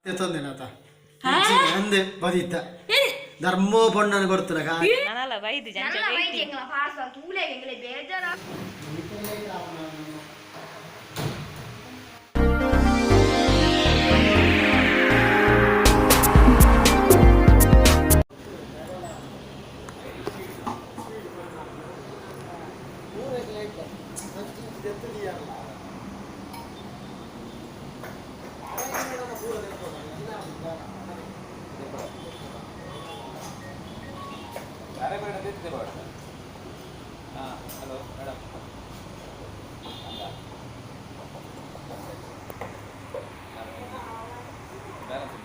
ತೆತ್ತೊಂದೇನಾತ ಅಂದೆ ಬದಿತ್ತ ಧರ್ಮೋ ಪೊಣ್ಣನ ಕೊಡ್ತುನ. ನನಲ ಬೈದು ಜಂಚ. ನನ್ನ ವೈದ್ಯ ಎಂಗಲ ಪಾರ್ಸಲ್ ತೂಲೆ ಎಂಗಲೆ ಬೇಜಾರ. Hello madam. ಬ್ಯಾಲೆನ್ಸ್.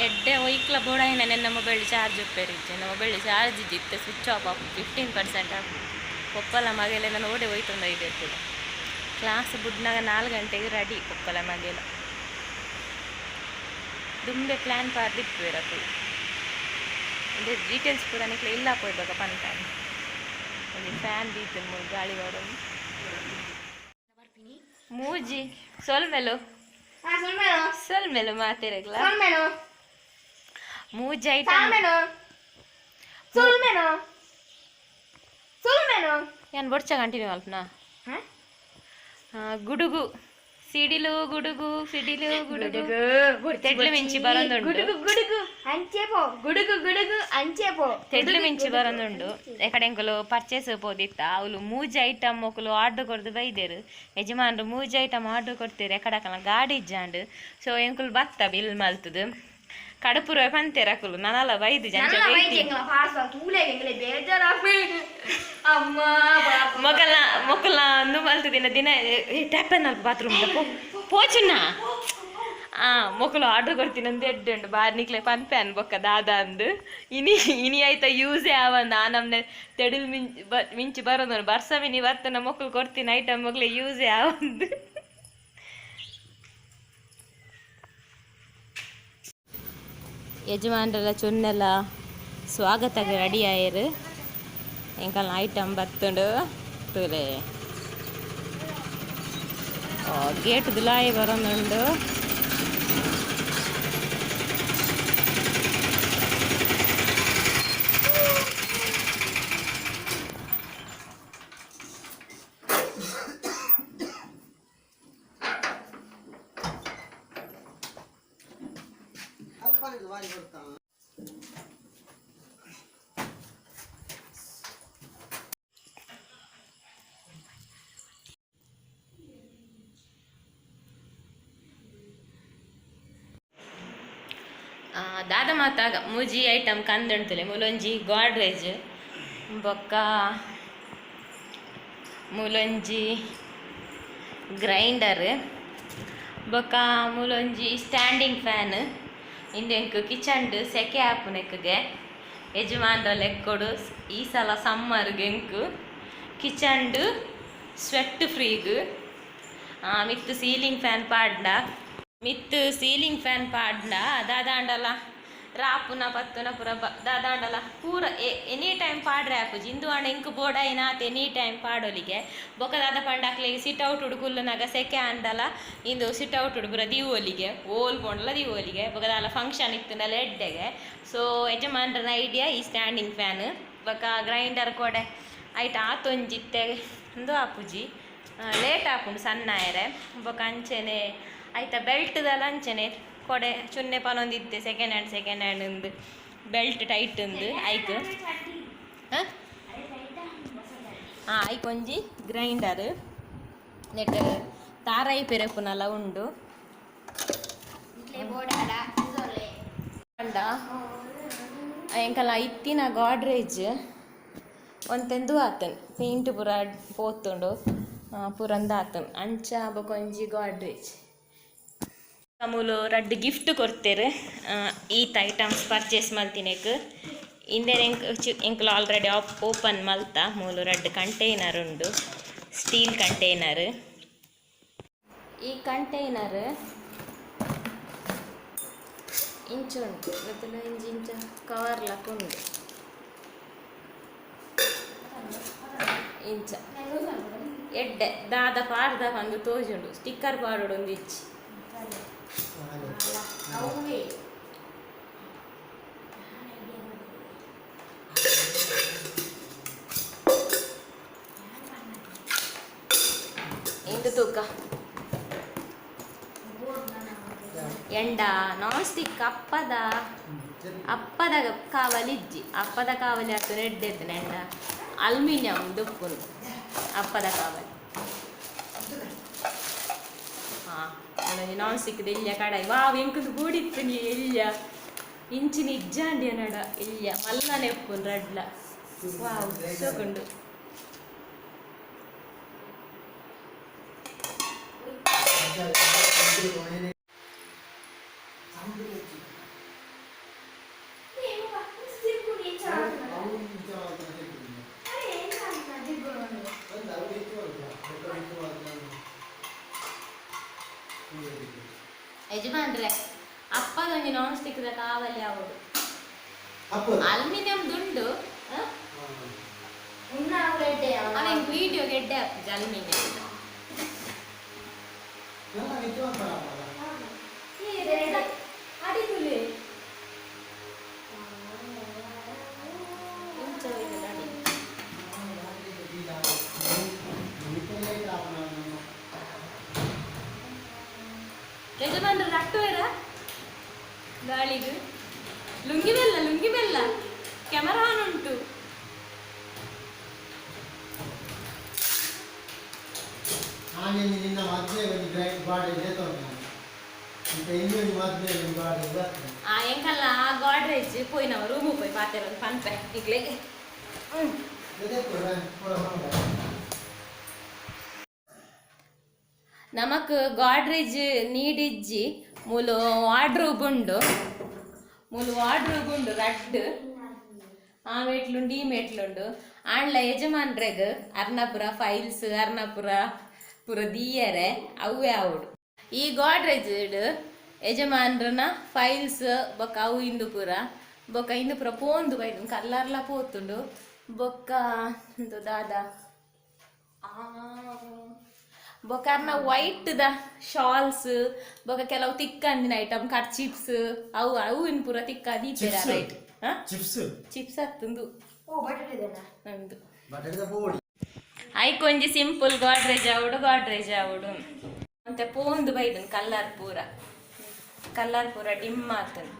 ಎಡ್ಡೆ ಒಯ್ಕ್ಲ ಬೋಡಾಯಿನ ನನ್ನ ಮೊಬೈಲ್ ಚಾರ್ಜ್ ಉಪ್ಪೇರಿಜ್ಜೆ. ಮೊಬೈಲ್ ಚಾರ್ಜ್ ಇತ್ತು, ಸ್ವಿಚ್ ಆಫ್ ಆಫ್ 15% ಆಫ್. ಪೊಪ್ಪಲ ಮಗೆಲ್ಲ ನಾನು ಓಡೆ ಹೋಯ್ತಂದ ಇದೆ ಇರ್ತದೆ. ಕ್ಲಾಸ್ ಬುಡ್ನಾಗ 4 ಗಂಟೆಗೆ ರೆಡಿ. ಪೊಪ್ಪಲ ಮಗೆಲ್ಲ ದುಂಬೆ ಪ್ಲ್ಯಾನ್ ಪಾರ್ದಿತ್ತು ಇರತ್ತು. ಅದೇ ಡೀಟೇಲ್ಸ್ ಪೂರ ನಿಕ್ಲೆ ಇಲ್ಲ ಪೋಯ್ಬೇಕ ಪನ್ಪಾನ್. ಒಂಜಿ ಫ್ಯಾನ್ ದೀತು, ಗಾಳಿ ಬರೋದು. ಮೂಜಿ ಸೊಲ್ಮೆಲು. ಹಾ, ಸೊಲ್ಮೆನು. ಸೊಲ್ಮೆಲು ಮಾತೆರೆಗ್ಲ. ಸೊಲ್ಮೆನು. ಮೂಜಿ ಐಟಮ್. ಸಾಲ್ಮೆನು, ಸೊಲ್ಮೆನು, ಸೊಲ್ಮೆನು. ಯಾನ್ ಬೊಡ್ಚ ಕಂಟಿನ್ಯೂ ಅಲ್ಪನಾ? ಹಾ. ಗುಡುಗು ಸಿಡಿಲು, ಗುಡುಗು ಸಿಡಿಲು, ಗುಡುಗು ತೆಡ್ಲು ಮಿಂಚಿ ಬರೋದುಂಟು. ಗುಡುಗು ಗುಡುಗು ಅಂಚೆ ಪೋ, ಗುಡುಗು ಗುಡುಗು ಅಂಚೆ ಪೋ. ತೆಡ್ಲು ಮಿಂಚಿ ಬರೋದುಂಡು. ಎಕಡೆ ಎಂಕುಲು ಪರ್ಚೇಸ್ ಪೋದಿತ್ತ. ಅವಳು ಮೂಜಿ ಐಟಮ್ ಮೊಕುಲು ಆರ್ಡರ್ ಕೊರ್ದು ಬೈದೇರು. ಯಜಮಾನ್ರು ಮೂಜಿ ಐಟಮ್ ಆರ್ಡರ್ ಕೊಡ್ತೀರಿ, ಎಕಡಕಲ ಗಾಡಿ ಇಜ್ಜಾಂಡ್. ಸೊ ಎಂಕುಲು ಬತ್ತ ಬಿಲ್ ಮಲ್ತದು ಕಡುಪುರ ಪಂತೇರು ಅಕುಲು. ನನಲ ಬೈದು ಜಂಚ. ನನ್ನ ವೈದ್ಯ ಎಂಗಲ ಪಾರ್ಸಲ್ ತೂಲೆ ಎಂಗಲೆ ಬೇಜಾರ ಅಮ್ಮ. ಮೊಕಲ ಮೊಕಲ ಅಂದು ಮಲ್ತು ದಿನ ದಿನ ಟ್ಯಾಪನ್ ಅಲ್ಪ ಬಾತ್ರೂಮ್ ಪೋಚುನ್ನ. ಆ ಮೊಕಲು ಆರ್ಡರ್ ಕೊಡ್ತೀನಿ ಅಂದು ಎಡ್ಡೆ ಉಂಡು ಬಾರ್ ನಿಕ್ಲೆ ಪನ್ಪೆ ಬೊಕ್ಕ ದಾದ ಅಂದು. ಇನಿ ಇನಿ ಆಯ್ತಾ ಯೂಸೇ ಆವಂದು. ಆ ನಮ್ನೆ ತೆಡಿಲ್ ಮಿಂಚ್ ಮಿಂಚಿ ಬರೋದು ಬರ್ಸ ಮಿನಿ ಬರ್ತನ ಮೊಕ್ಕಲು ಕೊಡ್ತೀನಿ ಐಟಮ್ ಮೊಕ್ಲೆ ಯೂಸೇ ಆವಂದು. ಯಜಮಾನ್ರೆಲ್ಲ ಚೊನ್ನೆಲ್ಲ ಸ್ವಾಗತಕ್ಕೆ ರೆಡಿ ಆಯರು. ಎಂಕಲ್ನ ಐಟಮ್ ಬತ್ತುಂಡು ತೂಲೆ. ಗೇಟ್ ದುಲಾಯಿ ಬರೋದುಂಡು. ದಾದ ಮಾತಾಗ ಮೂಜಿ ಐಟಮ್ ಕಂದುಂಟುಲೆ. ಮೂಲೊಂಜಿ ಗೋಡ್ರೇಜ್, ಬೊಕ್ಕ ಮೂಲೊಂಜಿ ಗ್ರೈಂಡರ್, ಬೊಕ್ಕ ಮೂಲೊಂಜಿ ಸ್ಟ್ಯಾಂಡಿಂಗ್ ಫ್ಯಾನ್. ಇಂದೆಂಕ್ ಕಿಚನ್ಡ್ ಸೆಕೆ ಆಪುನೆಕ್ಗೆ ಯಜಮಾನ್ರ ಲೆಕ್ಕೊಡು ಈ ಸಲ ಸಮ್ಮರ್ಗೆ ಎಂಕ್ ಕಿಚನ್ಡ್ ಸ್ವೆಟ್ ಫ್ರೀಗ್ ಮಿತ್ತು ಸೀಲಿಂಗ್ ಫ್ಯಾನ್ ಪಾಡ್ಂಡ, ಮಿತ್ತು ಸೀಲಿಂಗ್ ಫ್ಯಾನ್ ಪಾಡ್ಂಡ ದಾದಾಂಡಲ ರಾಪುನ ಪತ್ತುನ ಪೂರ ದಾದಾಂಡಲ ಪೂರ ಎನಿ ಟೈಮ್ ಪಾಡ್ರೆ ಆಪುಜಿ. ಇಂದು ಆಂಡ ಎಂಕ್ ಬೋಡಾಯಿನಾತ್ ಎನಿ ಟೈಮ್ ಪಾಡೊಲಿಗೆ. ಬೊಕ ದಾದ ಪಂಡ ಅಕ್ಲೆಗ್ ಸಿಟ್ ಔಟ್ ಕುಲ್ಲುನಗ ಸೆಕೆ ಆಂಡಲ ಇಂದು ಸಿಟ್ ಔಟ್ ಪೂರ ದೀವೊಲಿಗೆ, ಓಲ್ ಪೋಂಡಲ ದೀವೊಲಿಗೆ. ಬೊಕ ದಾಲ ಫಂಕ್ಷನ್ ಇತ್ತುಂಡಲ ಎಡ್ಡೆಗೆ. ಸೊ ಯಜಮಾನ್ರನ ಐಡಿಯಾ ಈ ಸ್ಟ್ಯಾಂಡಿಂಗ್ ಫ್ಯಾನ್. ಬೊಕ ಗ್ರೈಂಡರ್ ಕೊಡೆ ಐಟ್ ಆತೊಂಜಿತ್ತೆ ಉಂದು ಆಪುಜಿ, ಲೇಟ್ ಆಪುಂಡು ಸಣ್ಣ ಆಯರೆ. ಬೊಕ ಅಂಚೆನೆ ಐತ ಬೆಲ್ಟ್ದಲ ಅಂಚೆನೆ ಕೊಡೆ ಚುನ್ನೆ ಪನೊಂದಿತ್ತೆ ಸೆಕೆಂಡ್ ಹ್ಯಾಂಡ್, ಸೆಕೆಂಡ್ ಹ್ಯಾಂಡ್ ಉಂದು ಬೆಲ್ಟ್ ಟೈಟ್ ಉಂದು ಐಕ್. ಹಾಂ, ಐಕ್ ಒಂಜಿ ಗ್ರೈಂಡರ್ ನೆಟ್ ತಾರಾಯಿ ಪೆರಪುನಲ ಉಂಡು. ಪಂಡ ಎಂಕಲ ಇತ್ತಿನ ಗೋಡ್ರೇಜ್ ಒಂತೆಂದು ಆತನ್ ಪೇಂಟ್ ಪೂರ ಪೋತುಂಡು, ಪೂರಂದು ಆತನ್. ಅಂಚ ಬೊಕ ಒಂಜಿ ಗೋಡ್ರೇಜ್. ಮೂಲು ರಡ್ಡ್ ಗಿಫ್ಟ್ ಕೊರ್ತೆರ್ ಈತ್ ಐಟಮ್ಸ್ ಪರ್ಚೇಸ್ ಮಲ್ತಿನೆಕ್. ಇಂದೆನ್ ಎಂಕ್ ಎಂಕುಲು ಆಲ್ರೆಡಿ ಓಪನ್ ಮಲ್ತ. ಮೂಲು ರಡ್ಡ್ ಕಂಟೈನರ್ ಉಂಡು, ಸ್ಟೀಲ್ ಕಂಟೈನರ್. ಈ ಕಂಟೈನರ್ ಇಂಚುಂಡು ಗೊತ್ತಲ್ಲ, ಇಂಚ ಇಂಚ ಕವರ್ ಲಕ್ಕುಂಡು ಇಂಚ ಎಡ್ಡೆ ದಾದ ಪಾಡ್ದ ಒಂದು ತೋಜುಂಡು ಸ್ಟಿಕ್ಕರ್ ಪಾಡೋಡು ಒಂದು ಇಚ್ಚಿ. ಇಂದು ತೂಕ ಎಂಡ ನಾನ್ ಸ್ಟಿಕ್ ಅಪ್ಪದ ಅಪ್ಪದ ಕಾವಲಿ ಇಜ್ಜಿ, ಅಪ್ಪದ ಕಾವಲಿ ಆತು ಎಡ್ಡೆತ್ತು ಎಂಡ ಅಲ್ಯೂಮಿನಿಯಂ ದುಪ್ಪುನು ಅಪ್ಪದ ಕಾವಲಿ. ಹಾ ನಾನ್ ಸ್ಟಿಕ್ ಎಲ್ಲಿಯ ಕಡಾಯಿ ವಾವ್ ಎಂಕುಂದು ಬೂಡಿತ್ತು ನೀ ಎಲ್ಲಿಯ ಇಂಚಿನ ಇಜ್ಜಾಂಡಿಯ ನಡ ಎಲ್ಲಿಯ ಮಲ್ಲನೆ ಉಪ್ಪುನು ರಡ್ಲ ವಾವ್ ಸೋಕುಂಡು. ಯಜಮಾನ್ರೆ ಅಪ್ಪದೊಂಜಿ ನಾನ್ ಸ್ಟಿಕ್ ದ ಕಾವಲಿ ಆವಡು ಅಲ್ಯೂಮಿನಿಯಂ ದುಂಡು ಅವೆಂಕ್ ವಿಡಿಯೋ ಗೆಡ್ಡೆ ಆಪುಜಿ ಅಲ್ಯೂಮಿನಿಯಂ. ಅಡಿಗುಲೆ ಇಂಚ ಅಡಿ. ಯಜಮಾನ್ರು ರಟ್ಟುವೆರ ಗಾಳಿಗೆ ಲುಂಗಿ ಬೆಲ್ಲ ಲುಂಗಿ ಬೆಲ್ಲ ಕ್ಯಾಮರಾ ಆನ್ ಉಂಟು. ಆಮೇಲೆ ನಿನ್ನ ಮದುವೆ ಒಂದು ಗಾಡಿ ತೊಗೊಂಡು ಇಂತ ಇನ್ನೊಂದು ಮದುವೆ ಒಂದು ಗಾಡಿ ಬರ್ತದೆ. ಆ ಎಂಕಲ್ಲ ಆ ಗಾಡ್ರೇಜ್ ಪೋಯ್ ನಾವು ರೂಮು ಪೋಯ್ ಪಾತೆರ ಒಂದು ಪನ್ಪೆ ಈಗಲೇ. ನಮಕ್ ಗಾಡ್ರೇಜ್ ನೀಡಿಜ್ಜಿ ಮೂಲು ವಾರ್ಡ್ರೋಬ್ ಉಂಡು, ಮೂಲು ವಾರ್ಡ್ರೋಬ್ ಉಂಡು ರಡ್ಡ್ ಆ ಮೆಟ್ಲುಂಡು ಈ ಮೆಟ್ಲುಂಡು. ಆಂಡ್ಲ ಯಜಮಾನ್ರೆಗ್ ಅರ್ಣಪುರ ಫೈಲ್ಸ್ ಅರ್ಣಪುರ ಪುರ ದೀಯರೆ ಅವೇ ಆವಡು. ಈ ಗಾಡ್ರೇಜ್ ಯಜಮಾನ್ರನ ಫೈಲ್ಸ್ ಬೊಕ್ಕ ಅವು ಇಂದು ಪೂರ ಬೊಕ್ಕ ಇಂದು ಪೂರ ಪೋಂದು ಬೈದು ಕಲ್ಲರ್ಲ ಪೋತುಂಡು ಬೊಕ್ಕ ಇಂದು ದಾದಾ ಬೊಕ್ಕ ಅರ್ನ ವೈಟ್ ದ ಶಾಲ್ಸ್ ಬೊಕ್ಕ ಕೆಲವು ತಿಕ್ಕಂದಿನ ಐಟಮ್ ಕರ್ಚಿಪ್ಸ್ ಅವು ಅವು ಇನ್ ಪೂರ ತಿಕ್ಕ ದೀಪೇರ ರೈಟ್. ಚಿಪ್ಸ್ ಚಿಪ್ಸ್ ಅತ್ತಂದು ನಂದು ಬಟಾಟದ ಪೋಡಿ ಐಕೊಂಜಿ ಸಿಂಪಲ್ ಗಾಡ್ರೇಜ್ ಆವಡು ಗಾಡ್ರೇಜ್ ಆವಡು ಮತ್ತೆ ಪೋಂದು ಬೈದನ್ ಕಲ್ಲರ್ ಪೂರ ಕಲ್ಲರ್ ಪೂರ ಡಿಮ್ ಆತನ್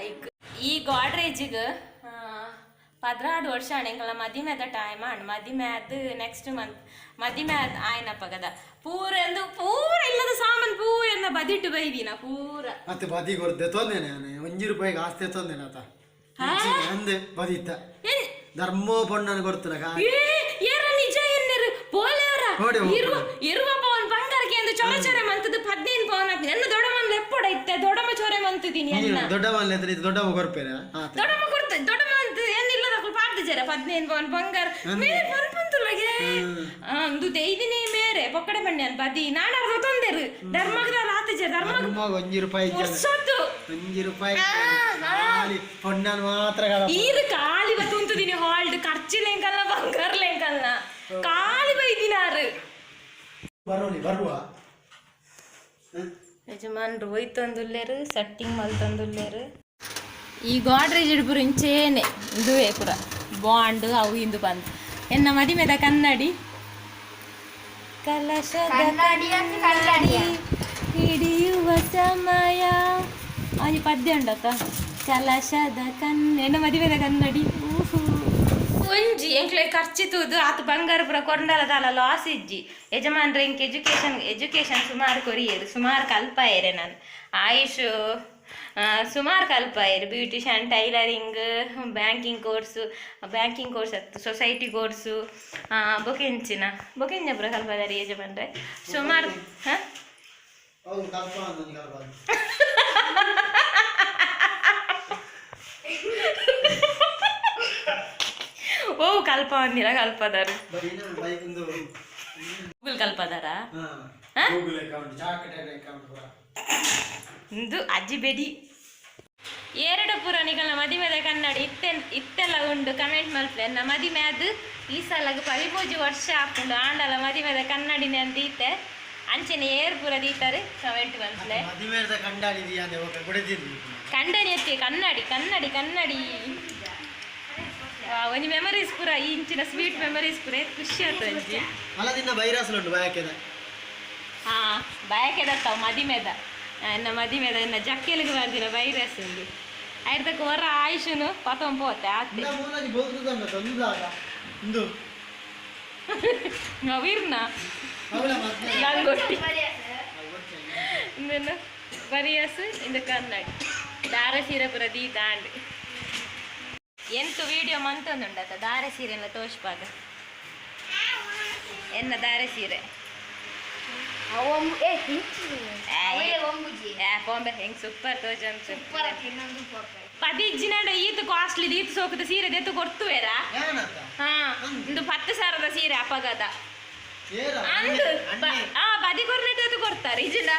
ಐಕ್. ಈ ಗಾಡ್ರೇಜಿಗ್ 12 ವರ್ಷ ಆಂಡ್ ಎಂಕಲ್ನ ಮದಿಮೆದ ಟೈಮ್ ಆಂಡ್ ಮದಿಮೆ ಆದ್ ನೆಕ್ಸ್ಟ್ ಮಂತ್ ಮದಿಮೆ ಆದ್ ಆಯ್ನಪಗದ ಪೂರ ಎಂದು ಪೂರ ಇಲ್ಲದ ಸಾಮಾನು ಪೂರ ಎಲ್ಲ ಬದಿಟ್ಟು ಬೈದಿನ ಪೂರ. ಮತ್ತೆ ಬದಿ ಕೊರ್ದೆ ತೊಂದೇನೆ ನಾನು ಒಂಜಿ ರೂಪಾಯಿಗೆ ಆಸ್ತಿ ತೊಂದೇನೆ ಆತ ಅಂದೆ ಬದಿತ್ತ ಧರ್ಮೋ ಪೊಣ್ಣನ ಕೊಡ್ತನ ಏರ ನಿಜ ಎನ್ನೆರು ಪೋಲೆವರ ನೋಡಿ ಇರುವ ಇರುವ ಪವನ್ ಬಂಗಾರಕ್ಕೆ ಎಂದು ಚೊರ ಚೊರೆ ಮಂತದ್ದು 15 ಪವನ್ ಹಾಕ್ತೀನಿ. ನನ್ನ ದೊಡ್ಡಮ್ಮ ಲೆಪ್ಪೊಡ ಇತ್ತೆ ದೊಡ್ಡಮ್ಮ ಚೊರೆ ಮಂತಿದ್ದೀನಿ ಎನ್ನ ದೊಡ್ಡಮ್ಮ ಎತ್ರ ಇದು ದೊಡ್ಡಮ್ಮ ಕೊರ್ಪೇನೆ ಆತ ದೊಡ್ಡಮ್ಮ ಕೊಡ್ತ ದೊಡ್ಡಮ್ಮ ಅಂತ ಏನಿಲ್ಲದ ಪಾಡ್ದು ಜರ 15 ಪವನ್ ಬಂಗಾರ ಮೇರೆ ಪನ್ಪಂತುಲಗೆ ಅಂದು ದೈದಿನಿ ಮೇರೆ ಪೊಕ್ಕಡೆ ಬಣ್ಣೆ ಅನ್ ಬದಿ ನಾನ್ ಅರ್ಧ ತೊಂದೆರು ಧರ್ಮಗ್ರ ರಾತ ಜರ ಧರ್ಮ ಧರ್ಮ ಒಂಜಿ ರೂಪಾಯಿ ವರ್ಷದ್ದು ಒಂಜಿ ರೂಪಾಯಿ ಖಾಲಿ ಪೊಣ್ಣನ ಮಾತ್ರ ಕಡ ಈರು ಖಾಲಿ ಬತ್ತುಂತುದಿನಿ ಹಾಲ್ಡ್ ಖರ್ಚಿಲೆಂಕಲ್ಲ ಬಂಗಾರ್ಲೆಂಕಲ್ಲ ಖಾಲಿ ಬೈದಿನಾರು ಬರೋಲಿ ಬರುವ ಯಜಮಾನ್ರು ಒಯ್ತೊಂದುಲ್ಲೇರು ಸೆಟ್ಟಿಂಗ್ ಮಲ್ತೊಂದುಲ್ಲೇರು. ಈ ಗಾಡ್ರೇಜ್ ಇಡ್ಪುರು ಇಂಚೇನೆ ಇಂದುವೇ ಪುರ ಬಾಂಡ್ ಅವು ಇಂದು ಬಂದು ಎನ್ನ ಮದಿಮೆದ ಕನ್ನಡಿ ಕಲಶದ ಕನ್ನಡಿ ಹಿಡಿಯುವ ಸಮಯ ಒಂಜಿ ಪದ್ಯ ಉಂಡತ್ತ ಕಲಶದ ಎನ್ನ ಮದಿಮೆದ ಕನ್ನಡಿ. ಒಂಜಿ ಎಂಕ್ಲೆ ಖರ್ಚಿ ತೂದು ಆತ ಬಂಗಾರ ಪುರ ಕೊಂಡಲ ದಾಲ ಲಾಸ್ ಇಜ್ಜಿ. ಯಜಮಾನ್ರೆ ಎಂಕ್ ಎಜುಕೇಶನ್ ಎಜುಕೇಶನ್ ಸುಮಾರು ಕೊರಿಯರು ಸುಮಾರು ಕಲ್ಪಾಯರೆ ನಾನು ಆಯುಷ್ ಸುಮಾರು ಕಲ್ಪಾಯರು beautician tailoring banking course banking course ಅತ್ತು ಸೊಸೈಟಿ ಕೋರ್ಸು ಬೊಕೆಂಚಿನ ಬೊಕೆಂಜ ಪುರ ಕಲ್ಪದಾರಿ ಯಜಮಾನ್ರೆ ಸುಮಾರು. ಹಾಂ ಹೌದು ಕಲ್ಪ ಒಂಜಿ ಕಲ್ಪ ಓ ಕಲ್ಪ ಒಂದಿನ ಕಲ್ಪದಾರು ಬೈಕ್ ಒಂದು ಗೂಗಲ್ ಕಲ್ಪದಾರ. ಗೂಗಲ್ ಅಕೌಂಟ್, ಜಾಕೆಟ್ ಅಕೌಂಟ್ ಪೂರ. ಇಂದು ಅಜ್ಜಿ ಬೆಡಿ ಎರಡು ಪೂರ ನಿಗಲ ಮದಿಮೆದ ಕನ್ನಡಿ ಇತ್ತೆ ಇತ್ತೆಲ್ಲ ಉಂಡು. ಕಮೆಂಟ್ ಮಲ್ಪಲೆ. ಎನ್ನ ಮದಿಮೆ ಅದು ಈ ಸಲಗ 13 ವರ್ಷ ಆಪುಂಡು. ಆಂಡಲ ಮದಿಮೆದ ಕನ್ನಡಿನೇ ಅಂತ ಈತೆ ಅಂಚನೆ ಏರ್ ಪೂರ ದೀತಾರೆ, ಕಮೆಂಟ್ ಮಲ್ಪಲೆ. ಮದಿಮೆದ ಕಂಡಾಡಿ ಇದೆಯಾ ಅಂದ್ರೆ ಕೊಡಿದ್ದೀನಿ. ಕಂಡನಿ ಎತ್ತಿ ಕನ್ನಡಿ ಕನ್ನಡಿ ಕನ್ನಡಿ. ವಾ, ಒಂಜಿ ಮೆಮೊರೀಸ್ ಪೂರ, ಈ ಇಂಚಿನ ಸ್ವೀಟ್ ಮೆಮೊರೀಸ್ ಪೂರ ಏತ್ ಖುಷಿ ಆಯ್ತು ಒಂಜಿ. ಅಲ್ಲ, ನಿನ್ನ ಬೈರಾಸಲು ಉಂಟು ಬಯಕೆದ. ಹಾ, ಬಯಕೆದತ್ತಾವ ಮದಿಮೆದ. ಎನ್ನ ಮದಿಮೆದ ಎನ್ನ ಜಕ್ಕೆಲಿಗೆ ಬರ್ದಿನ ವೈರಸ್ ಉಂಡು. ಐರ್ದಕ್ಕೆ ಹೊರ ಆಯುಷನು ಪತೊಂಬ ಪೋತೆ ಆತೆ. ಇಂದ ಮೂಲಜಿ ಬೋಲ್ತುದಂಡ ತೊಂದಾಗ ಇಂದು. ಅವಿರ್ನ ಅವಳ ಮತ್ತೆ ಲಂಗೋಟಿ ಇಂದನ್ನು ಬರಿಯಸ್. ಇಂದು ಕನ್ನಡಿ ದಾರ ಸೀರೆ ಪೂರ ದೀತಾಂಡ್. ಎಂತು ವಿಡಿಯೋ ಮಂತೊಂದುಂಡತ. ದಾರ ಸೀರೆ ಎಲ್ಲ ತೋಷ್ಪಾಗ. ಎನ್ನ ದಾರ ಸೀರೆ. ಏ ಒಂಬುಜಿ. ಏ ಪೋಂಬೆ, ಹೆಂಗ್ ಸೂಪರ್ ತೋಜಂತು. ಸೂಪರ್ ಆಗಿ ಇನ್ನೊಂದು ಪೋಪೆ. ಪದಿಜ್ಜಿನಾಡ ಈತ ಕಾಸ್ಟ್ಲಿ ಈತ ಸೋಕದ ಸೀರೆ ದೆತ್ತು ಕೊಡ್ತುವೇರಾ? ಏನತ್ತ? ಹಾ, ಒಂದು 10,000ದ ಸೀರೆ ಅಪಗದ. ಏರ? ಅಂದು. ಅಣ್ಣೆ. ಆ ಬದಿ ಕೊರ್ನೆಟ್ ಕೊಡ್ತಾರೆ ಇಜಿಂಡ.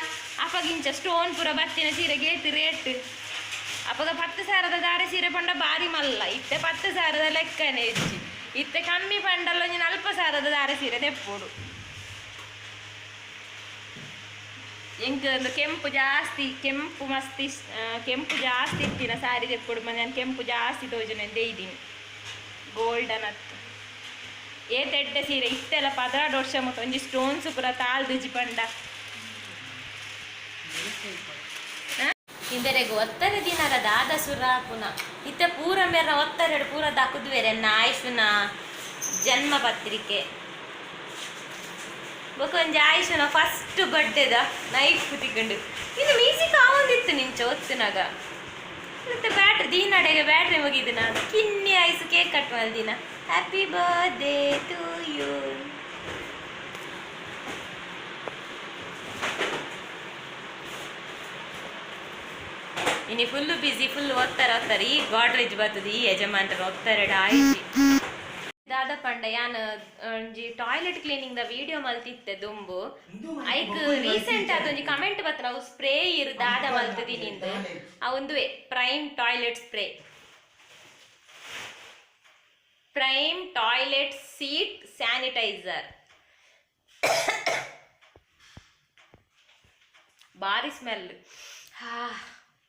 ಅಪಗಿಂಚ ಸ್ಟೋನ್ ಪೂರ ಬತ್ತಿನ ಸೀರೆಗೆ ಏತ್ ರೇಟ್. ಅಪಗ 10,000ದ ದಾರೆ ಸೀರೆ ಪಂಡ ಬಾರಿ ಮಲ್ಲ. ಇತ್ತೆ 10,000ದ ಲೆಕ್ಕನೆ ಇಜ್ಜಿ. ಇತ್ತೆ ಕಮ್ಮಿ ಪಂಡಲ್ಲ ಒಂಜಿ 40,000ದ ದಾರೆ ಸೀರೆ ತೆಪ್ಪೋಡು. ಎಂಕ್ ಒಂದು ಕೆಂಪು ಜಾಸ್ತಿ, ಕೆಂಪು ಮಸ್ತ್ ಇಷ್ಟ. ಕೆಂಪು ಜಾಸ್ತಿ ಇತ್ತಿನ ಸಾರಿ ತೆಪ್ಪುಡು. ನಾನು ಕೆಂಪು ಜಾಸ್ತಿ ತೋಜುನ ಇದ್ದೀನಿ. ಗೋಲ್ಡನ್ ಅತ್ತು ಏತ್ ಎಡ್ಡೆ ಸೀರೆ. ಇತ್ತೆಲ್ಲ 12 ವರ್ಷ ಮತ್ತು ಒಂಜಿ ಸ್ಟೋನ್ಸ್ ಪೂರ ತಾಳ್ದುಜಿ ಪಂಡ. ಇಂದರೆಗ್ ಒತ್ತರೆ ದಿನದ ದಾದ ಸುರಾಪುನ. ಇತ್ತೆ ಪೂರ ಮೇರ ಒತ್ತರೆಡು ಪೂರ ದಾಕುದುವೆರೆ. ಎನ್ನ ಆಯುಷನ ಜನ್ಮ ಪತ್ರಿಕೆ ಬೊಕ ಒಂಜಿ ಆಯುಷನ ಫಸ್ಟ್ ಬರ್ಡೇದ ನೈಫ್ ತಿಕ್ಕಂಡು. ಇದು ಮ್ಯೂಸಿಕ್ ಆವೊಂದಿತ್ತು ನಿಂಚ ಒತ್ತುನಾಗ. ಮತ್ತೆ ಬ್ಯಾಟ್ರಿ ದೀನಡೆಗೆ ಬ್ಯಾಟ್ರಿ ಮುಗಿದು. ನಾನು ಕಿನ್ನಿ ಐಸ್ ಕೇಕ್ ಕಟ್ ಮಲ್ದಿನ. ಹ್ಯಾಪಿ ಬರ್ತ್ಡೇ ಟು you. ಇನಿ ಫುಲ್ ಬಿಸಿ, ಫುಲ್ ಒತ್ತಾರೆ ಒತ್ತಾರೆ. ಈ ಗಾಡ್ರೇಜ್ ಬರ್ತದೆ. ಈ ಯಜಮಾನ್ರ ಒತ್ತಾರೆ ಆಯ್ತು. ದಾದ ಪಂಡ, ಯಾನ್ ಒಂಜಿ ಟಾಯ್ಲೆಟ್ ಕ್ಲೀನಿಂಗ್ the video ಮಲ್ತಿತ್ತೆ ದುಂಬು. ಐಕ್ ರೀಸೆಂಟ್ ಆದ ಒಂಜಿ ಕಮೆಂಟ್ ಬತ್ತ, ನಾವು ಸ್ಪ್ರೇ ಇರು ದಾದ ಮಲ್ತದಿನಿಂದು. ಆ ಒಂದುವೆ prime toilet spray, prime toilet seat sanitiser. ಬಾರಿ ಸ್ಮೆಲ್. ಹಾ,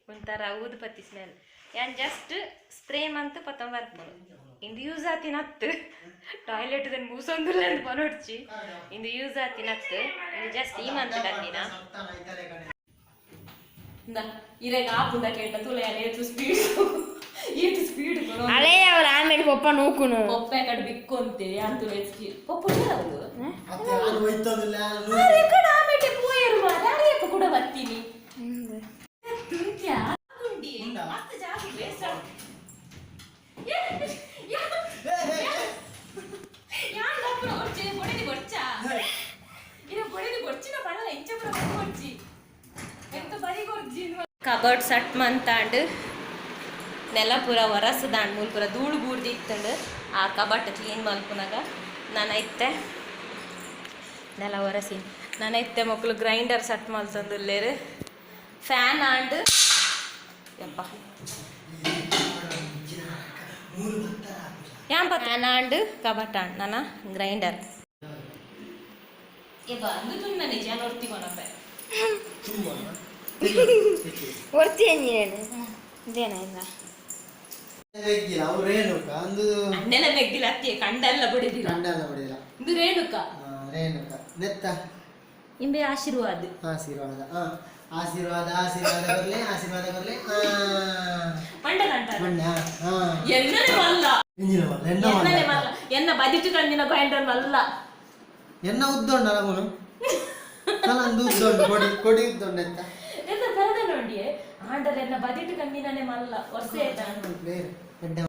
ಒಂಥರ ಊದುಬತ್ತಿ ಸ್ಮೆಲ್. ಯಾನ್ ಜಸ್ಟ್ ಸ್ಪ್ರೇ ಮಂತ್ ಪತ್ತೊಂಬ ಬರ್ಪುಂಡು. ಇಂದು ಯೂಸ್ ಆತಿನತ್ತು. ಟಾಯ್ಲೆಟ್ ದನ್ ಮೂಸೊಂದುಲ್ಲ ಅಂದ್ ಪನೊಡ್ಚಿ. ಇಂದು ಯೂಸ್ ಆತಿನತ್ತು. ಇಂದು ಜಸ್ಟ್ ಈ ಮಂತ್ ಕಂದಿನ. ಇರೆಗ್ ಆಪುಂಡ ಕೇಂಡ ತುಲೆ. ಏತು ಸ್ಪೀಡ್, ಏತು ಸ್ಪೀಡ್. ಅಲೇ, ಅವಳ ಆಮೇಲೆ ಪಪ್ಪ ನೂಕುನು. ಪೊಪ್ಪೆ ಕಡೆ ಬಿಕ್ಕೊಂತೆ ಅಂತುಲೆ ಪೊಪ್ಪು ಅವರು. ಮತ್ತೆ ಯಾರು ಹೋಯ್ತದಿಲ್ಲ. ರೆಕಾರ್ಡ್ ಆಮೇಲೆ ಪೋಯರು ಮಾರ್ರೆ. ಅರೇಪ ಕೂಡ ಬರ್ತೀನಿ ತುಂತ್ಯಾ ಗುಂಡಿ. ಉಂಡಾ? ಮಸ್ತ್ ಜಾಸ್ತಿ ವೇಸ್ಟ್. ಯಾನ್ ದಪ್ಪನ ಒರ್ಚಿ ಬೊಡೆದಿ ಬೊಡ್ಚಾ ಇದು ಬೊಡೆದಿ ಬೊಡ್ಚಿನ ಪಡಲ ಇಂಚ ಪುರ ಬೊಡ್ಚಿ ಎಂತ ಬರಿ ಕೊರ್ಜಿ. ಕಬರ್ಡ್ ಸಟ್ ಮಂತಾಂಡ್. ನೆಲ ಪೂರ ಒರಸದಾಂಡ್. ಮೂಲು ಪೂರ ಧೂಳು ಬೂರ್ದು ಇತ್ತಂಡು. ಆ ಕಬಟ್ ಕ್ಲೀನ್ ಮಲ್ಪುನಾಗ ನಾನು ಇತ್ತೆ ನೆಲ ಒರಸಿ. ನಾನು ಇತ್ತೆ ಮಕ್ಕಳು ಗ್ರೈಂಡರ್ ಸಟ್ ಮಲ್ತೊಂದುಲ್ಲೇರು. ಫ್ಯಾನ್ ಆಂಡ್ ಯಪ್ಪ. ಯಾನ್ ಫ್ಯಾನ್ ಆಂಡ್ ಕಬಟ್ ಆಂಡ್ ನನ್ನ ಗ್ರೈಂಡರ್. ಏ ಬಂದು ತುನ್ನ ನಿಜ ನೋಡ್ತಿಕೊನಪ್ಪೆ. ಒರ್ತೀನಿ ನಾನು ಇದೇನ ಇಲ್ಲ. ಮೆಗ್ಗಿಲ್ಲ ಅವ್ರು. ರೇಣುಕ ಅಂದು. ಅನ್ನೆಲ್ಲ ಮೆಗ್ಗಿಲ್ಲ ಅತ್ತಿಯ ಕಂಡೆಲ್ಲ ಬಿಡಿದಿಲ್ಲ. ಕಂಡಲ್ಲ ಬಡಿಲ್ಲ. ಇದು ರೇಣುಕ. ಹಾ, ರೇಣುಕ ನೆತ್ತ. ಇಂಬೆ ಆಶೀರ್ವಾದ. ಆಶೀರ್ವಾದ, ಹಾ, ಆಶೀರ್ವಾದ, ಆಶೀರ್ವಾದ ಬರ್ಲಿ, ಆಶೀರ್ವಾದ ಬರ್ಲಿ. ಪಂಡಲ ಅಂತಾರೆ. ಮಣ್ಣ, ಹಾ. ಎನ್ನನೆ ಮಲ್ಲ. ಇಂಜಿನ ಮಲ್ಲ ಎನ್ನ. ಎನ್ನನೆ ಮಲ್ಲ. ಮಲ್ಲ, ಎನ್ನ ಬದಿಟು ಕಂದಿನ ಗ್ರೈಂಡರ್ ಮಲ್ಲ. ಎನ್ನ ಉದ್ದ ಉಂಡ ನಮನು ನಂದು ಉದ್ದ ಉಂಟು. ಕೊಡಿ ಕೊಡಿ ಉದ್ದ ಉಂಟು ಎಂತ. ಎಂತ ಬರದ ನೋಡಿಯೇ ಆಂಡರ್ ಎನ್ನ ಬದಿಟು ಕಂದಿನನೆ ಮಲ್ಲ ವರ್ಷ ಆಯ್ತಾ. ಬೇರೆ ಎಡ್ಡೆ.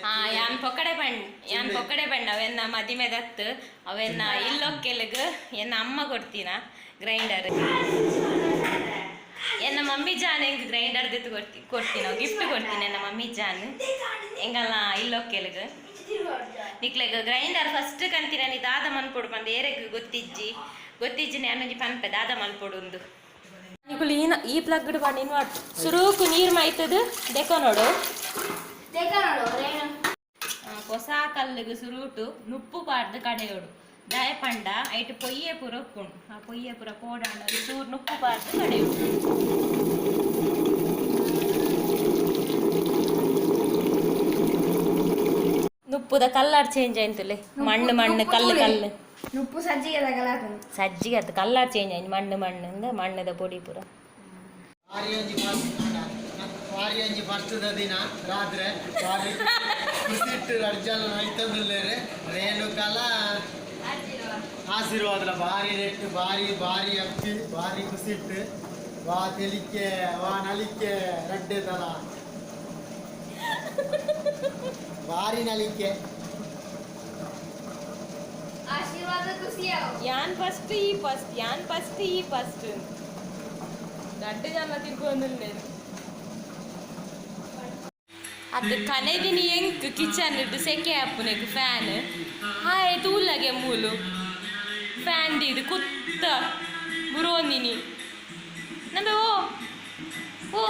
ಹಾ, ಯಾನ್ ಪೊಕ್ಕಡೆ ಬಣ್ಣ, ಯಾನ್ ಪೊಕ್ಕಡೆ ಬಣ್ಣ. ಅವೆನ್ನ ಮದಿಮೆದತ್ತು ಅವೆನ್ನ ಇಲ್ಲೊಕ್ಕೆಲಗ್ ಎನ್ನ ಅಮ್ಮ ಕೊಡ್ತೀನ ಗ್ರೈಂಡರ್. ಎನ್ನ ಮಮ್ಮಿ ಜಾನ್ ಹೆಂಗ್ ಗ್ರೈಂಡರ್ ದಿತ್ತು ಕೊಡ್ತೀನಿ, ಗಿಫ್ಟ್ ಕೊಡ್ತೀನಿ. ಎನ್ನ ಮಮ್ಮಿ ಜಾನ್ ಎಂಗಲ್ಲ ಇಲ್ಲೊಕ್ಕೆಲಗ್. ನಿಕ್ಲೆಗ್ ಗ್ರೈಂಡರ್ ಫಸ್ಟ್ ಕಂತಿನ ದಾದ ಮನ್ಪೊಡು ಪಂದ್ ಏರೆಗ್ ಗೊತ್ತಿಜ್ಜಿ ಗೊತ್ತಿಜ್ಜಿ ನಾನೊಂಜಿ ಪನ್ಪೆ ದಾದ ಮನ್ಪೊಡು ಉಂದು. ನಿಕುಲು ಈನ ಈ ಪ್ಲಗ್ ಪಂಡ ಇನ್ವರ್ಟ್ ಸುರುಕು ನೀರ್ ಮೈತದು ದೆಕೊ ನೋಡು. ಹೊಸ ಕಲ್ಲಿಗೆ ಸುರುಟು ನುಪ್ಪು ಪಾಡ್ದು ಕಡೆಯೋಡು. ದಾಯ ಪಂಡ ಐಟ್ ಪೊಯ್ಯೆ ಪೂರ ಉಪ್ಪುಂಡು. ಆ ಪೊಯ್ಯೆ ಪೂರ ಪೋಡಾಂಡ ಚೂರು ನುಪ್ಪು ಪಾಡ್ದು ಕಡೆಯೋಡು. ನುಪ್ಪುದ ಕಲ್ಲರ್ ಚೇಂಜ್ ಆಯ್ತುಲೆ, ಮಣ್ಣು ಮಣ್ಣು ಕಲ್ಲು ಕಲ್ಲು. ಉಪ್ಪು ಸಜ್ಜಿಗೆ ತಗಲಾತುಂಡು. ಸಜ್ಜಿಗೆ ಅದು ಕಲ್ಲರ್ ಚೇಂಜ್ ಆಯ್ತು, ಮಣ್ಣು ಮಣ್ಣು ಅಂದ ಮಣ್ಣದ ಪೊಡಿ ಪೂರ. ವಾರಿ ಒಂಜಿ ಫಸ್ಟ್, ವಾರಿ ಒಂಜಿ ಫಸ್ಟ್ ದಿನ ರಾತ್ರಿ ವಾರಿ ಖುಷಿಟ್ಟು ರಡ್ಜನ ನೈತಂದುಲ್ಲೇರೆ. ರೇಣುಕಲ ಆಶೀರ್ವಾದಲ ಬಾರಿ ನೆಟ್ಟು ಬಾರಿ ಬಾರಿ ಅಪ್ಪಿ ಬಾರಿ ಖುಷಿಟ್ಟು ವಾ ತೆಲಿಕೆ ವಾ ನಲಿಕೆ ರಡ್ಡೆ ತಲ ಬಾರಿ ನಲಿಕೆ. ಆಶೀರ್ವಾದ ಖುಷಿಯಾವು. ಯಾನ್ ಫಸ್ಟ್ ಈ ಫಸ್ಟ್, ಯಾನ್ ಫಸ್ಟ್ ಈ ಫಸ್ಟ್, ದಡ್ಡ ಜನ ತಿರ್ಗೊಂದುಲ್ಲೇರು. ಅದು ಕನೆದಿನಿ ಎಂಕ್ ಕಿಚನ್ ಇಟ್ಟು ಸೆಕೆ ಆಪುನೆಗ್ ಫ್ಯಾನ್ ಹಾಯ್ ತೂಲಗೆ ಮೂಲು ಫ್ಯಾನ್ ದೀದು ಕುತ್ತ ಬುರೋಂದಿನಿ ನಂಬೆ. ಓ ಓ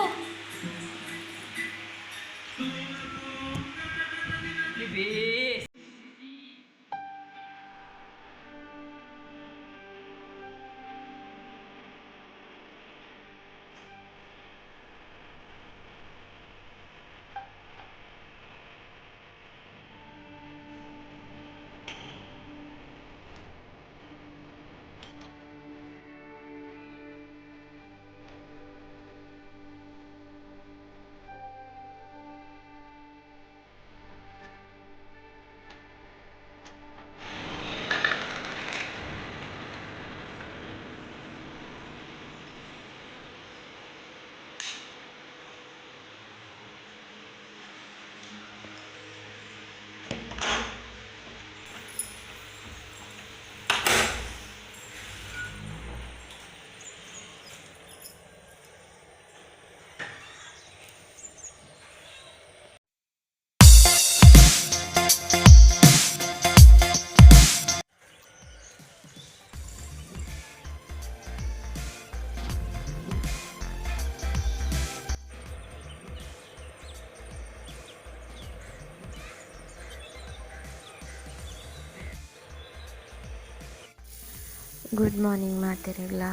ಗುಡ್ ಮಾರ್ನಿಂಗ್ ಮಾತೆರೆಗ್ಲ.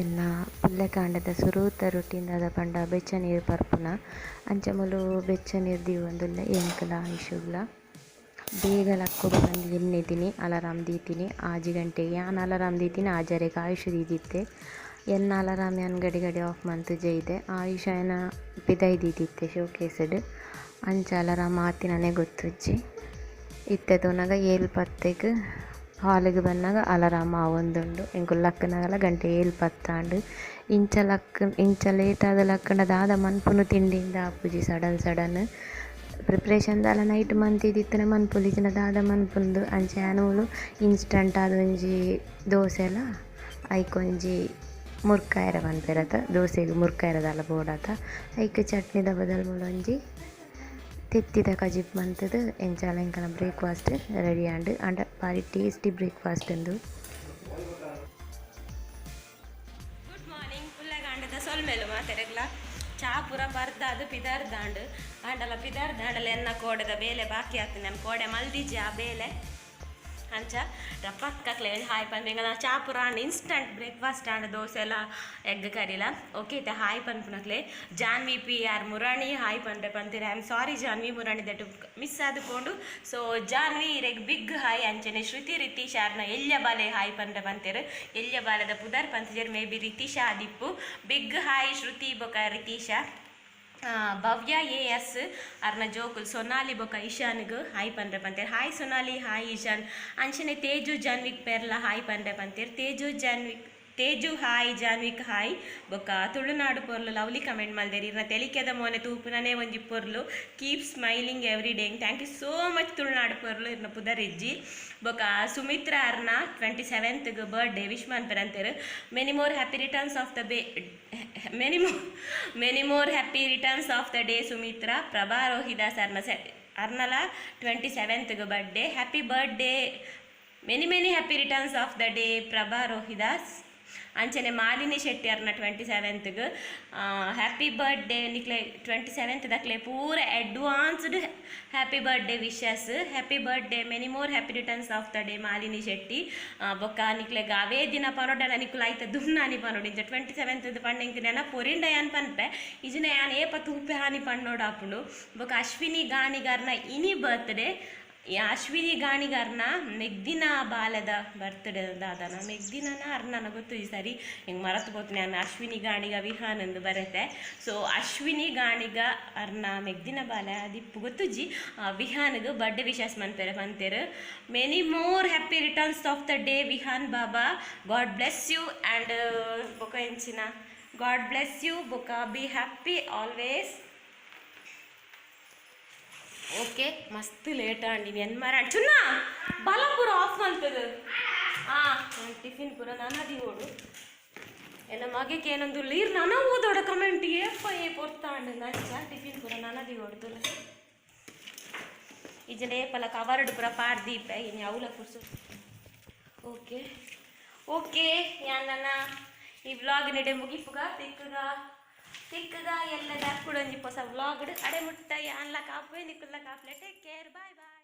ಎನ್ನ ಪುಲ್ಯಕಾಂಡೆದ ಸುರೂತ ರುಟೀನ್ ದಾದ ಪಂಡ ಬೆಚ್ಚ ನೀರು ಪರ್ಪುನ. ಅಂಚ ಮೂಲು ಬೆಚ್ಚ ನೀರು ದೀವೊಂದುಲ್ಲೆ ಎಂಕ್ಲ ಐಶುಗ್ಲ. ಬೇಗ ಲಕ್ಕೊಡು ಪಂದ್ ಎನ್ನಿದಿನಿ. ಅಲಾರಾಮ್ ದೀತಿನಿ 6 ಗಂಟೆಗ್. ಯಾನ್ ಅಲಾರಾಮ್ ದೀತಿನಿ ಆಜರೆಗ್, ಆಯುಷ್ ದೀದಿತ್ತೆ. ಎನ್ನ ಅಲಾರಾಮ್ ಯಾನ್ ಗಡಿ ಗಡಿ ಆಫ್ ಮಂತ್ ಜೈದೆ. ಆಯುಷ್ ಆಯನ ಪಿದಯಿ ದೀದಿತ್ತೆ ಶೋಕೇಸ್ಡ್. ಅಂಚ ಅಲಾರಾಮ್ ಆತಿನನೇ ಗೊತ್ತುಜ್ಜಿ. ಇತ್ತೆ ತೂನಗ 7:10ಗ್ ಹಾಲಿಗ್ ಬನ್ನಗ ಅಲಾರಾಮ್ ಆವೊಂದುಂಡು. ಎಂಕುಲು ಲಕ್ಕುನಗಲ ಗಂಟೆ 7:10 ಆಂಡ್. ಇಂಚ ಲಕ್ಕ್ ಇಂಚ ಲೇಟ್ ಆದ್ ಲಕ್ಕುಂಡ ದಾದ ಮನ್ಪುನು ತಿಂಡಿಂದ ಆಪುಜಿ. ಸಡನ್ ಸಡನ್ ಪ್ರಿಪ್ರೇಷನ್ ದಾಲ ನೈಟ್ ಮಂತಿದಿತ್ತುಂಡ ಮನ್ಪೊಲಿ, ಇಜ್ಜಿಂಡ ದಾದ ಮನ್ಪುಂದು. ಅಂಚ ಯಾನ್ ಮೂಲು ಇನ್ಸ್ಟಂಟ್ ಆದ್ ಒಂಜಿ ದೋಸೆಲ ಐಕೊಂಜಿ ಮುರ್ಕಾಯೆರೆ ಪನ್ಪೆರತ, ದೋಸೆಗ್ ಮುರ್ಕಾಯೆರೆ ದಾಲ ಬೋಡಾತ. ಐಕ್ ಚಟ್ನಿದ ಬದಲ್ ಮೂಲೊಂಜಿ ತೆತ್ತಿದ ಕಜಿಪ್ ಮಂತುದು ಎಂಚಾಲ ಎಂಕಲ್ನ ಬ್ರೇಕ್ಫಾಸ್ಟ್ ರೆಡಿ ಆಂಡ್. ಆಂಡ ಬಾರಿ ಟೇಸ್ಟಿ ಬ್ರೇಕ್ಫಾಸ್ಟ್ ಉಂದು. ಗುಡ್ ಮಾರ್ನಿಂಗ್ ಪುಲ್ಯಕಾಂಡೆದ ಸೊಲ್ಮೆಲು ಮಾತೆರೆಗ್ಲ. ಚಾ ಪೂರ ಪರ್ದಾದ್ ಪಿದಾರ್ದಾಂಡ್. ಆಂಡಲ ಪಿದಾರ್ದಾಂಡಲ ಎನ್ನ ಕೋಡೆದ ಬೇಲೆ ಬಾಕಿ ಆತು. ನಾನು ಕೋಡೆ ಮಲ್ದಿಜಿ ಆ ಬೇಲೆ. ಅಂಚ ರಪಕ್ಕಕ್ಲೆ ಹಾಯ್ ಪನ್ಪಿಂಗಲ. ಚಾ ಪೂರ and, instant breakfast and, dosa ಎಲ್ಲ ಎಗ್ ಕರಿಲ. ಓಕೆ, ಇತ್ತೆ ಹಾಯ್ ಪನ್ಪುನಕ್ಲೆ. Janvi P R Murani hi ಪನ್ರೆ ಪಂತೀರ. I am sorry Janvi Murani, that miss ಆದುಕೊಂಡು. ಸೊ ಜಾನ್ವಿ ಇರೆಗ್ ಬಿಗ್ ಹಾಯ್. ಅಂಚನೆ ಶ್ರುತಿ ರಿತೀಶ್ ಆರ್ನ ಎಲ್ಯ ಬಾಲೆ ಹಾಯ್ ಪನ್ರೆ ಪಂತೇರು. ಎಲ್ಯ ಬಾಲೆದ ಪುದರ್ ಪಂತಿಜೆರ್, ಮೇ ಬಿ ರಿತೀಶಾ ಆದಿಪ್ಪು. ಬಿಗ್ ಹಾಯ್ ಶ್ರುತಿ ಬೊಕ ರಿತೀಶಾ. ಭವ್ಯ ಎ ಎಸ್ ಅರ್ನ ಜೋಕುಲ್ ಸೊನಾಲಿ ಬೊಕ ಇಶಾನ್ಗ್ ಹಾಯ್ ಪನ್ರೆ ಪಂತೇರ್. Hi Sonali, hi Ishan. ಅಂಚನೆ ತೇಜು ಜಾನ್ವಿಕ್ ಪೆರ್ಲ ಹಾಯ್ ಪನ್ರೆ ಪಂತೇರ್. Teju Janvik, Teju hi, Janvik hi. ಬೊಕ ತುಳುನಾಡು ಪೊರ್ಲು ಲವ್ಲಿ ಕಮೆಂಟ್ ಮಲ್ದೇರಿ. ಇರ್ನ ತೆಲಿಕೆದ ಮೋನೆ ತೂಪುನನೇ ಒಂಜಿ ಪೊರ್ಲು. Keep smiling every day. Thank you so much Tulunadu ಪೊರ್ಲು, ಇರ್ನ ಪುದರಿಜ್ಜಿ. ಬೊಕ Sumitra ಅರ್ನ 27th birthday wish ಮನ್ಪೆರಂತೇರು. Many more happy returns of the day, many more happy returns of the day Sumitra. Prabha Rohidas ಅರ್ನ ಸೆ ಅರ್ನಲ 27th birthday. Happy birthday, many many happy returns of the day Prabha Rohidas. ಅಂಚನೆ Malini Shetty ಅರ್ನ 27th happy birthday. ನಿಕ್ಲೆ 27th ದಕ್ಲೆ ಪೂರ advanced happy birthday wishes. Happy birthday, many more happy returns of the day Malini Shetty. ಬೊಕ್ಕ ನಿಕ್ಲೆಗ್ ಅವೇ ದಿನ ಪನೊಡನ ನಿಕುಲು ಐತ ದುಮ್ನಾನಿ ಪನೊಡು. ಇಂಚ 27th ಪಂಡ ಎಂಕ್ ನೆನಪು ಒರಿಂಡ ಯಾನ್ ಪನ್ಪೆ, ಇಜಿನ ಯಾನ್ ಏಪ ತೂಪೆ ಹಾನಿ ಪಣ್ಣೋಡು ಆಪುಂಡು. ಬೊಕ್ಕ ಅಶ್ವಿನಿ ಗಾಣಿಗಾರ್ನ ಇನಿ ಬರ್ತ್ಡೇ. ಅಶ್ವಿನಿ ಗಾಣಿಗಾರ್ನ ಮೆಗ್ದಿನ ಬಾಲದ ಬರ್ತ್ಡೇ ದಾದನ ಮೆಗ್ದಿನ ಅರ್ನನ ಗೊತ್ತು ಈ ಸರಿ ಹಿಂಗೆ ಮರತು ಪೋತು ನಾನು. ಅಶ್ವಿನಿ ಗಾಣಿಗ ವಿಹಾನ್ ಎಂದು ಬರುತ್ತೆ. ಸೊ ಅಶ್ವಿನಿ ಗಾಣಿಗ ಅರ್ನ ಮೆಗ್ದಿನ ಬಾಲ ದಿಪ್ಪು ಗೊತ್ತುಜ್ಜಿ. ವಿಹಾನ್ಗೆ ಬರ್ಡೇ ವಿಶಸ್ ಮನ್ಪೆರೆ ಪಂತೇರು. Many more happy returns of the day Vihan Baba, God bless you. And ಬೊಕ ಎಂಚಿನ, ಗಾಡ್ ಬ್ಲೆಸ್ you ಬೊಕ ಬಿ ಹ್ಯಾಪಿ ಆಲ್ವೇಸ್. ಓಕೆ, ಮಸ್ತ್ ಲೇಟ್ ಆಂಡಿ ಎನ್ ಮರ ಚುನ್ನ ಬಲ ಪೂರ ಆಫ್ ಮಲ್ತದ. ಟಿಫಿನ್ ಪೂರ ನಾನದಿ ಓಡು. ಎನ್ನ ಮಗೆಗೆ ಏನೊಂದು ಲೀರ್ ನಾನ ಓದೋಡ ಕಮೆಂಟ್ ಏಪ್ಪ ಏ ಪೊರ್ತಾಂಡ್ ನಂಚ. ಟಿಫಿನ್ ಪೂರ ನಾನದಿ ಓಡ್ದು ಇಜನ ಏಪಲ ಕವರ್ಡ್ ಪೂರ ಪಾಡ್ದೀಪೆ ಇನ್ನು ಅವಲ ಪುರ್ಸು. ಓಕೆ ಓಕೆ, ಯಾನ್ ನನ್ನ ಈ ವ್ಲಾಗ್ ನೆಡೆ ಮುಗಿಪುಗ. ತಿಕ್ಕುಗ ತಿಕ್ಕುಗ ಎಲ್ಲ ಕೂಡ ಒಂಜಿ ಹೊಸ ವ್ಲಾಗ್ ಅಡೆ ಮುಟ್ಟ. ಯಾನ್ಲ ಕಾಪುವೆ, ನಿಕುಲ್ಲ ಕಾಪ್ಲೆ. Take care, bye boy.